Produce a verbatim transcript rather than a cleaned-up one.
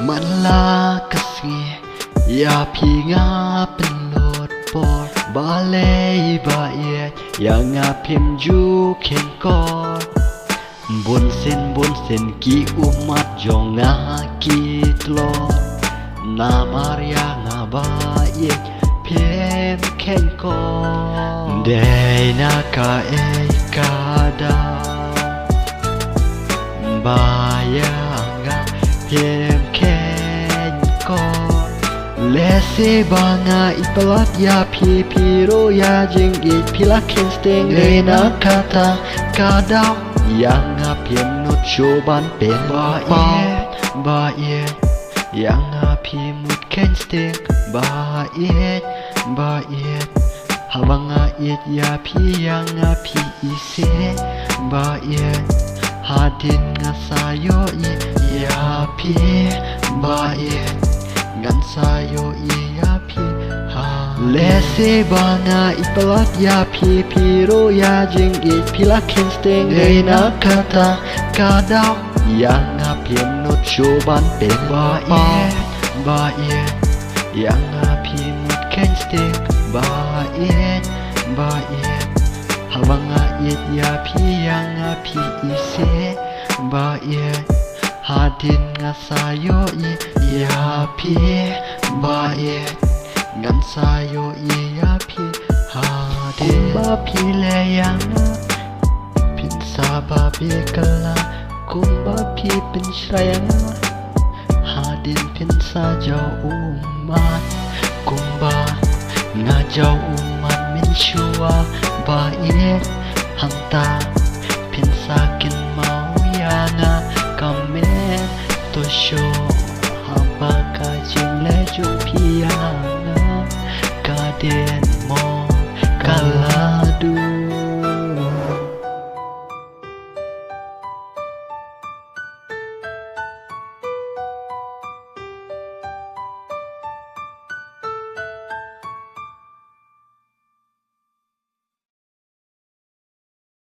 Man la ka sngi ïa phi nga pynlut por, balei ba ïeit ïa nga phim ju kheiñ kor. Bun sien bun sien ki ummat jong nga ki tlot, namar ïa nga ba ïeit phim kheiñ kor. Dei na kaei ka daw ba ïa nga phim kheiñ kor. Lehse ba nga ïeit palat ïa phi, phi ruh ïa jingïeit phi la kheiñ sting. Dei na kata ka daw ïa nga phim nud shuh ban pynpaw. Ba ïeit, ba ïeit ïa nga phi mut kheiñ sting. Ba ïeit, ba ïeit, haba nga ïeit ïa phi ïa nga phi isih. Ba ïeit, hadien nga sa ïohi ïa phi. Ba ïeit, ngan sa ïohi ïa phi ha. Lehse ba nga ïeit palat ïa phi, phi ruh ïa jingïeit phi la kheiñ sting. Dei na kata ka daw ïa nga phim nud shuh ban pynpaw. Ba ïeit, ba ïeit ïa nga phi mut kheiñ sting. Ba ïeit, ba ïeit, haba nga ïeit ïa phi ïa nga phi isih. Ba ïeit, hadien nga sa ïohi ïa phi. Ba ïeit, ngan sa ïohi ïa phi hadien. Kumba phi leh ïa nga, phin sa ba bieit kylla. Kumba phi pynshai ïa nga, hadien phin sa jaw ummat. Kumba nga jaw ummat mynshuwa. Ba ïeit, hangta phin sa kynmaw ïa nga. Kumne to shu